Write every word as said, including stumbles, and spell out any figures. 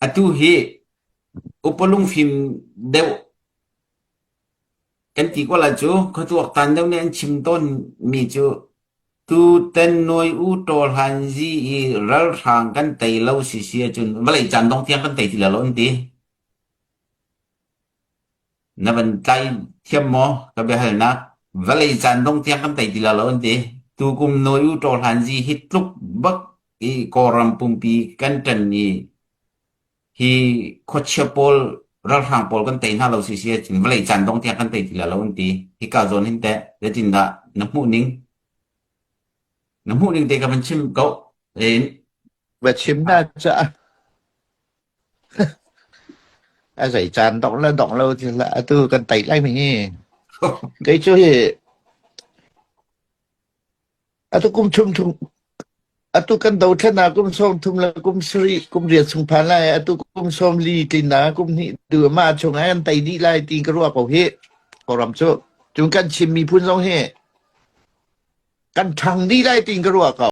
Atu hi upa lungfim deuh kan ti kuala cu, khuatuak tan deuh nih an chim tawn mi cu, tutan noi u ṭawhlanzi i ralhrang kan tei lo sisi ahcun vawlei caan dong tiang kan tei ti lo an ti. Na van tlai thiam maw? Ka biahalnak, vawlei caan dong tiang kan tei ti lo an ti. Tukum noi u ṭawhlanzi hi tluk bak i Kawlram pumpi kan ṭan i hi khuachia pawl, ralhrang pawl kan tei hna lo sisi ahcun vawlei caan dong tiang kan tei ti lo an ti. Hi ka zawn hin teh, zeitindah na hmuh ning? Na hmuh ning te ka van chim ko. Eh, va chim hna caah a zei caan dong le dong lo ti hlah, atu kan tei lai mi hi. Kei cu hi, atu kum thum thum, atu kan do thlennak kum sawm thum le kum sarih, kum riat chung phan lai, atu kum sawm li tlinnak kum hnih duh mah chung ah kan tei dih lai tiin ka ruah ko hi. Kawlram cu, cun kan chim miphun zong hi kan ṭhang dih lai tiin ka ruah ko.